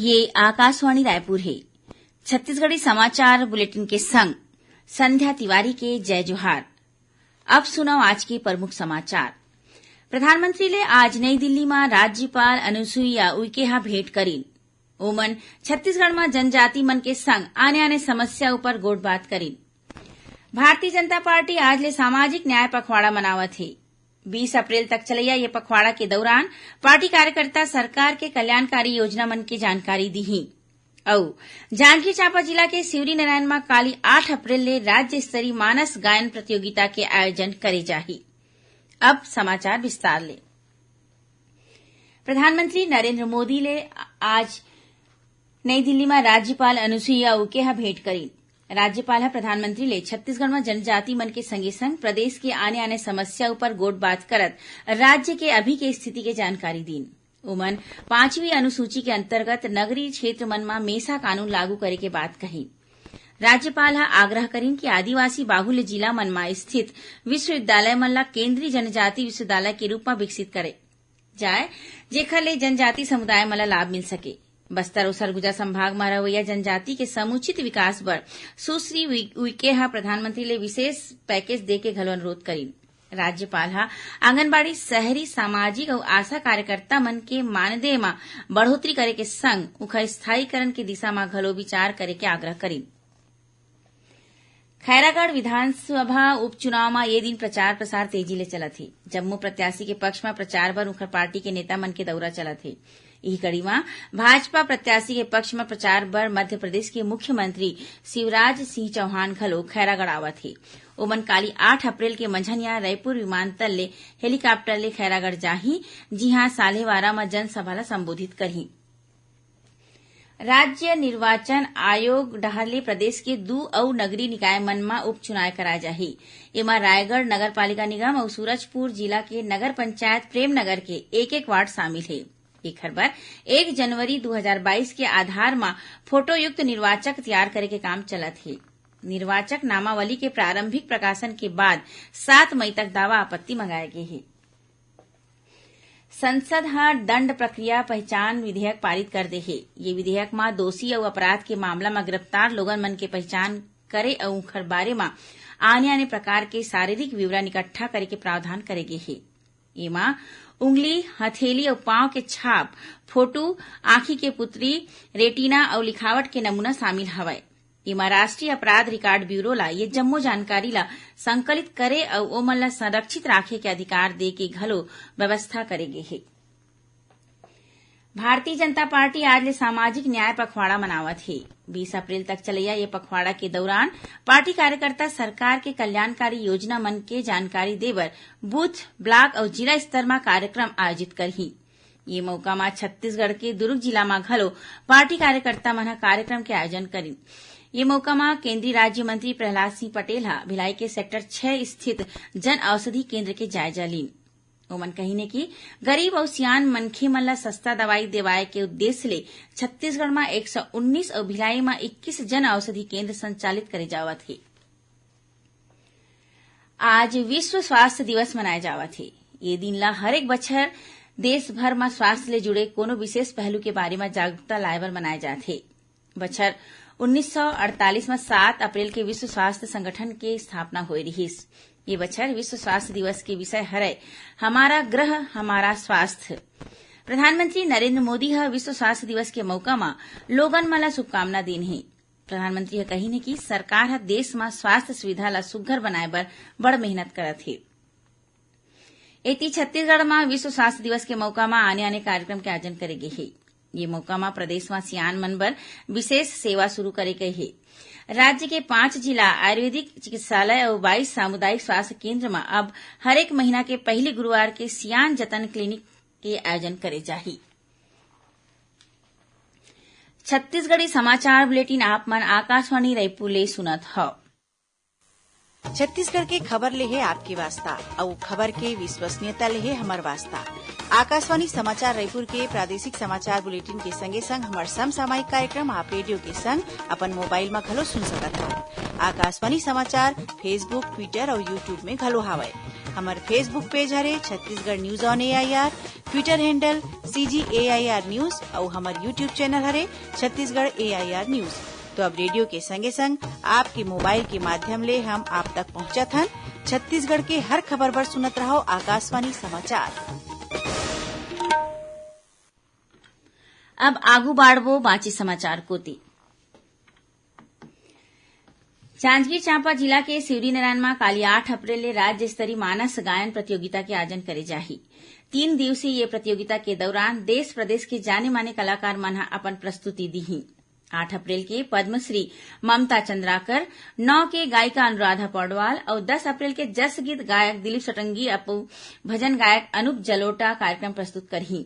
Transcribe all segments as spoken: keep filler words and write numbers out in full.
ये आकाशवाणी रायपुर हे। छत्तीसगढ़ी समाचार बुलेटिन के संग संध्या तिवारी के जय जोहार। अब सुनव आज के प्रमुख समाचार। प्रधानमंत्री ले आज नई दिल्ली म राज्यपाल अनुसुईया उइके ह भेंट करिन। ओमन छत्तीसगढ़ म जनजाति मन के संग आने-आने समस्या ऊपर गोठबात करिन। भारतीय जनता पार्टी आज ले सामाजिक न्याय पखवाड़ा मनावत हे। बीस अप्रैल तक चलइया ये पखवाड़ा के दौरान पार्टी कार्यकर्ता सरकार के कल्याणकारी योजना मन के जानकारी दिही। अउ जांजगीर चांपा जिला के शिवरीनारायण म काली आठ अप्रैल ले राज्य स्तरीय मानस गायन प्रतियोगिता के आयोजन करे जाही। अब समाचार विस्तार ले। प्रधानमंत्री नरेंद्र मोदी ले आज नई दिल्ली म राज्यपाल अनुसुईया उइके ह भेंट करिन। राज्यपाल ह प्रधानमंत्री ले छत्तीसगढ़ म जनजाति मन के संगे संग प्रदेश के आने-आने समस्या ऊपर गोठबात करत राज्य के अभी के स्थिति के जानकारी दीन। ओमन पांचवी अनुसूची के अंतर्गत नगरीय क्षेत्र मन म मेसा कानून लागू करे के बात कहिन। राज्यपाल ह आग्रह करिन कि आदिवासी बाहुल्य जिला मन म स्थित विश्वविद्यालय मन ला केंद्रीय जनजाति विश्वविद्यालय के रूप म विकसित करे जाए, जेखर ले जनजाति समुदाय मन ला लाभ मिल सके। बस्तर अउ सरगुजा संभाग म रहवइया जनजाति के समुचित विकास बर सुश्री उइ-, उइके ह प्रधानमंत्री ले विशेष पैकेज दे के घलो अनुरोध करिन। राज्यपाल ह आंगनबाड़ी, शहरी, सामाजिक अउ आशा कार्यकर्ता मन के मानदेय म बढ़ोतरी करे के संग उखर स्थायीकरण के दिशा म घलो विचार करे के आग्रह करिन। खैरागढ़ विधानसभा उपचुनाव म ये दिन प्रचार प्रसार तेजी ले चलत हे। जम्मो प्रत्याशी के पक्ष म प्रचार बर उखर पार्टी के नेता मन के दौरा चलत हे। इही कड़ी म भाजपा प्रत्याशी के पक्ष म प्रचार बर मध्य प्रदेश के मुख्यमंत्री शिवराज सिंह चौहान घलो खैरागढ़ आवत हे। ओमन काली आठ अप्रैल के मंझनिया रायपुर विमानतल ले हेलीकॉप्टर ले खैरागढ़ जाही, जिहां साल्हेवारा म जनसभा ल संबोधित करही। राज्य निर्वाचन आयोग डहार ले प्रदेश के दू अउ नगरीय निकाय मन म उपचुनाव कराए जाही। एमा रायगढ़ नगर पालिका निगम अउ सूरजपुर जिला के नगर पंचायत प्रेमनगर के एक-एक वार्ड शामिल हे। एखर बर एक जनवरी दू हजार बाईस के आधार म फोटोयुक्त निर्वाचक तैयार करे के काम चलत हे। निर्वाचक नामावली के प्रारंभिक प्रकाशन के बाद सात मई तक दावा आपत्ति मंगाए गे हे। संसद ह दंड प्रक्रिया पहचान विधेयक पारित कर दे हे। ये विधेयक म दोषी अउ अपराध के मामला म गिरफ्तार लोगन मन के पहचान करे अउ उंखर बारे म आने-आने प्रकार के शारीरिक विवरण इकट्ठा करे के प्रावधान करे गे हे। एमा उंगली, हथेली अउ पांव के छाप, फोटो, आंखी के पुतरी, रेटिना अउ लिखावट के नमूना शामिल हवय। एमा राष्ट्रीय अपराध रिकॉर्ड ब्यूरो ला ये जम्मो जानकारी ला संकलित करे अउ ओमन ला संरक्षित राखे के अधिकार दे के घलो व्यवस्था करे गे हे। भारतीय जनता पार्टी आज ले सामाजिक न्याय पखवाड़ा मनावत हे। बीस अप्रैल तक चलइया ये पखवाड़ा के दौरान पार्टी कार्यकर्ता सरकार के कल्याणकारी योजना मन के जानकारी देबर बूथ, ब्लॉक अउ जिला स्तर म कार्यक्रम आयोजित करही। ये मौका म छत्तीसगढ़ के दुर्ग जिला म घलो पार्टी कार्यकर्ता मन ह कार्यक्रम के आयोजन करिन। ये मौका म केंद्रीय राज्य मंत्री प्रहलाद सिंह पटेल ह भिलाई के सेक्टर छह स्थित जन औषधि केंद्र के जायजा लीन। ओमन कहिन हे कि गरीब अउ सियान मनखे मन ल सस्ता दवाई देवाए के उद्देश्य ले छत्तीसगढ़ म एक सौ उन्नीस अउ भिलाई म इक्कीस जन औषधि केंद्र संचालित करे जावत हे। आज विश्व स्वास्थ्य दिवस मनाए जावत हे। ये दिन ला हरेक बछर देश भर म स्वास्थ्य ले जुड़े कोनो विशेष पहलू के बारे म जागरूकता लाए बर मनाए जाथे। बछर उन्नीस सौ अड़तालीस म सात अप्रैल के विश्व स्वास्थ्य संगठन के स्थापना होए रिहिस। ये बछर विश्व स्वास्थ्य दिवस के विषय हरय, हमारा ग्रह, हमारा स्वास्थ्य। प्रधानमंत्री नरेंद्र मोदी ह विश्व स्वास्थ्य दिवस के मौका म लोगन मन ला शुभकामना दीन हे। प्रधानमंत्री ह कहिन हे कि सरकार ह देश म स्वास्थ्य सुविधा ला सुघ्घर बनाए बर बड़ मेहनत करत हे। एती छत्तीसगढ़ म विश्व स्वास्थ्य दिवस के मौका म आने-आने कार्यक्रम के आयोजन करे गे हे। ये मौका म प्रदेश म सियान मन बर विशेष सेवा शुरू करे गए हे। राज्य के पांच जिला आयुर्वेदिक चिकित्सालय अउ बाईस सामुदायिक स्वास्थ्य केंद्र म अब हरेक महीना के पहली गुरुवार के सियान जतन क्लिनिक के आयोजन करे जाही। छत्तीसगढ़ी समाचार बुलेटिन आप मन आकाशवाणी रायपुर ले सुनत हव। छत्तीसगढ़ के खबर ले हे आपके वास्ता, अउ खबर के विश्वसनीयता ले हे हमर वास्ता। आकाशवाणी समाचार रायपुर के प्रादेशिक समाचार बुलेटिन के संगे संग हमर समसामयिक कार्यक्रम आप रेडियो के संग अपन मोबाइल म घलो सुन सकत हव। आकाशवाणी समाचार Facebook, Twitter अउ YouTube में घलो हावय। हमर Facebook पेज हरे Chhattisgarh news on AIR, Twitter handle CG AIR news अउ हमर YouTube चैनल हरे छत्तीसगढ़ एआईआर न्यूज। तो अब रेडियो के संगे संग आपके मोबाइल के माध्यम ले हम आप तक पहुंचत हन। छत्तीसगढ़ के हर खबर बर सुनत रहव आकाशवाणी समाचार। अब आगू बाढ़बो बांचे समाचार कोती। जांजगीर चांपा जिला के शिवरीनारायण म काली आठ अप्रैल ले राज्य स्तरीय मानस गायन प्रतियोगिता के आयोजन करे जाही। तीन दिवसीय ये प्रतियोगिता के दौरान देश प्रदेश के जाने माने कलाकार मन ह अपन प्रस्तुति दीही। आठ अप्रैल के पद्मश्री ममता चंद्राकर, नौ के गायिका अनुराधा पौडवाल अउ दस अप्रैल के जस गीत गायक दिलीप सोटंगी अउ भजन गायक अनूप जलोटा कार्यक्रम प्रस्तुत करही।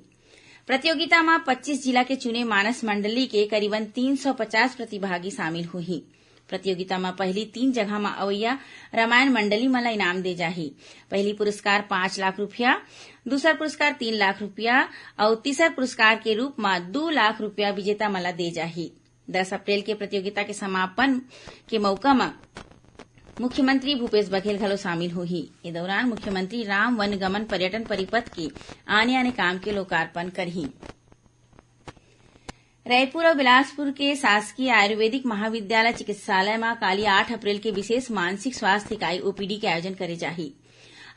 प्रतियोगिता म पच्चीस जिला के चुने मानस मंडली के करीबन तीन सौ पचास प्रतिभागी शामिल होही। प्रतियोगिता म पहली तीन जगह म अवइया रामायण मंडली मन ल इनाम दे जाही। पहली पुरस्कार पाँच लाख रुपया, दूसर पुरस्कार तीन लाख रुपया अउ तीसर पुरस्कार के रूप म दू लाख रुपया विजेता मन ल दे जाही। दस अप्रैल के प्रतियोगिता के समापन के मौका म मुख्यमंत्री भूपेश बघेल घलो शामिल होही। ए दौरान मुख्यमंत्री राम वन गमन पर्यटन परिपथ के आने-आने काम के लोकार्पण करही। रायपुर अउ बिलासपुर के शासकीय आयुर्वेदिक महाविद्यालय चिकित्सालय म काली आठ अप्रैल के विशेष मानसिक स्वास्थ्य इकाई ओपीडी के आयोजन करे जाही।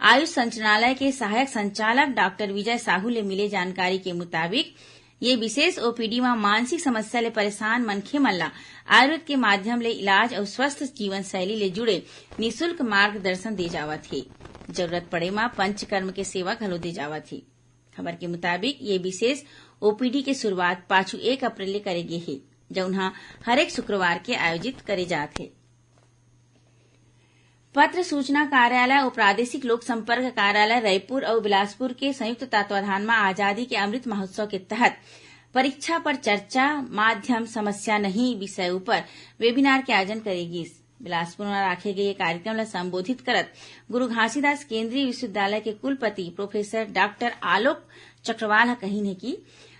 आयुष संचालनालय के सहायक संचालक डॉक्टर विजय साहू ले मिले जानकारी के मुताबिक, ये विशेष ओपीडी म मानसिक समस्या ले परेशान मनखे मन ला आयुर्वेद के माध्यम ले इलाज अउ स्वस्थ जीवन शैली ले जुड़े निशुल्क मार्गदर्शन दे जावत हे। जरूरत पड़े म पंचकर्म के सेवा घलो दे जावत हे। खबर के मुताबिक, ये विशेष ओपीडी के शुरुआत पाछू एक अप्रैल ले करे गे हे, जउन ह हरेक शुक्रवार के आयोजित करे जात हे। पत्र सूचना कार्यालय अउ प्रादेशिक लोक संपर्क कार्यालय रायपुर अउ बिलासपुर के संयुक्त तत्वाधान म आजादी के अमृत महोत्सव के तहत परीक्षा पर चर्चा, माध्यम समस्या नहीं विषय ऊपर वेबिनार के आयोजन करे गिस। बिलासपुर म राखे गए ये कार्यक्रम ल संबोधित करत गुरु घासीदास केंद्रीय विश्वविद्यालय के कुलपति प्रोफेसर डॉक्टर आलोक चक्रवाल ह कहिन हे कि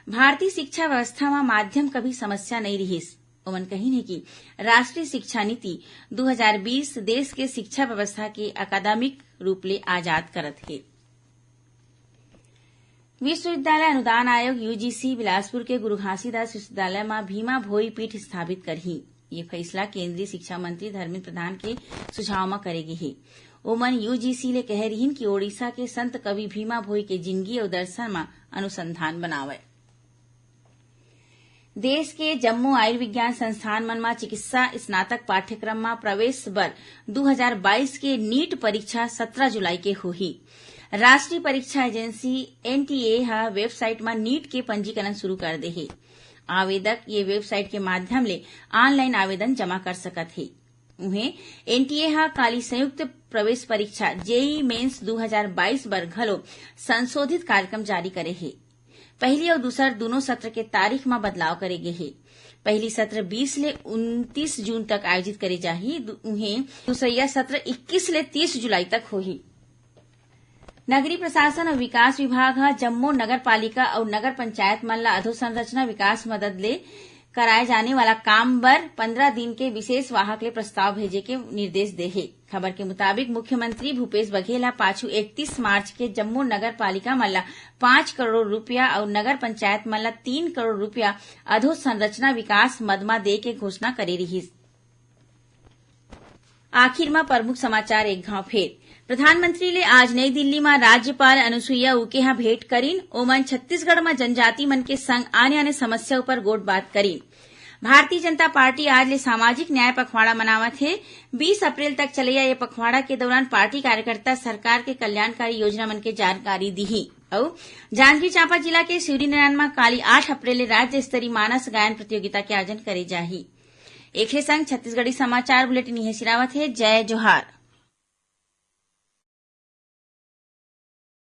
भारतीय शिक्षा व्यवस्था म माध्यम कभी समस्या नइ रिहिस। ओमन कहिन हे कि राष्ट्रीय शिक्षा नीति दू हजार बीस देश के शिक्षा व्यवस्था के अकादमिक रूप ले आजाद करत हे। विश्वविद्यालय अनुदान आयोग, यूजीसी, बिलासपुर के गुरु घासीदास विश्वविद्यालय म भीमा भोई पीठ स्थापित करही। ये फैसला केंद्रीय शिक्षा मंत्री धर्मेंद्र प्रधान के सुझाव म करे गे हे। ओमन यूजीसी ले कहे रिहिन कि ओडिशा के संत कवि भीमा भोई के जिनगी अउ दर्शन म अनुसंधान बनावय। देश के जम्मो आयुर्विज्ञान संस्थान मन म चिकित्सा स्नातक पाठ्यक्रम म प्रवेश बर दू हजार बाईस के नीट परीक्षा सत्रह जुलाई के होही। राष्ट्रीय परीक्षा एजेंसी, एनटीए, ह वेबसाइट म नीट के पंजीकरण शुरू कर दे हे। आवेदक ये वेबसाइट के माध्यम ले ऑनलाइन आवेदन जमा कर सकत हे। उहें, एनटीए ह काली संयुक्त प्रवेश परीक्षा, जेई मेंस दू हजार बाईस बर घलो संशोधित कार्यक्रम जारी करे हे। पहली अउ दूसर दूनों सत्र के तारीख म बदलाव करे गे हे। पहली सत्र बीस ले उनतीस जून तक आयोजित करे जाही, दु-, उहें दूसरइया सत्र इक्कीस ले तीस जुलाई तक होही। नगरीय प्रशासन अउ विकास विभाग ह जम्मो नगर पालिका अउ नगर पंचायत मन ल अधोसंरचना विकास मदद ले कराए जाने वाला काम बर पंद्रह दिन के विशेष वाहक ले प्रस्ताव भेजे के निर्देश दे हे। खबर के मुताबिक, मुख्यमंत्री भूपेश बघेल ह पाछू इकतीस मार्च के जम्मो नगर पालिका मन ल पाँच करोड़ रुपया अउ नगर पंचायत मन ल तीन करोड़ रुपया अधोसंरचना विकास मद म दे के घोषणा करे रिहिस। आखिर म प्रमुख समाचार एक घाव फेर। प्रधानमंत्री ले आज नई दिल्ली म राज्यपाल अनुसुईया उइके ह भेंट करिन। ओमन छत्तीसगढ़ म जनजाति मन के संग आने-आने समस्या उपर गोठबात करिन। भारतीय जनता पार्टी आज ले सामाजिक न्याय पखवाड़ा मनावत हे। बीस अप्रैल तक चलइया ये पखवाड़ा के दौरान पार्टी कार्यकर्ता सरकार के कल्याणकारी योजना मन के जानकारी दीही। अउ जांजगीर चांपा जिला के शिवरीनारायण म काली आठ अप्रैल ले राज्य स्तरीय मानस गायन प्रतियोगिता के आयोजन करे जाही। एखरे संग छत्तीसगढ़ी समाचार बुलेटिन इहें सिरावत हे। जय जोहार।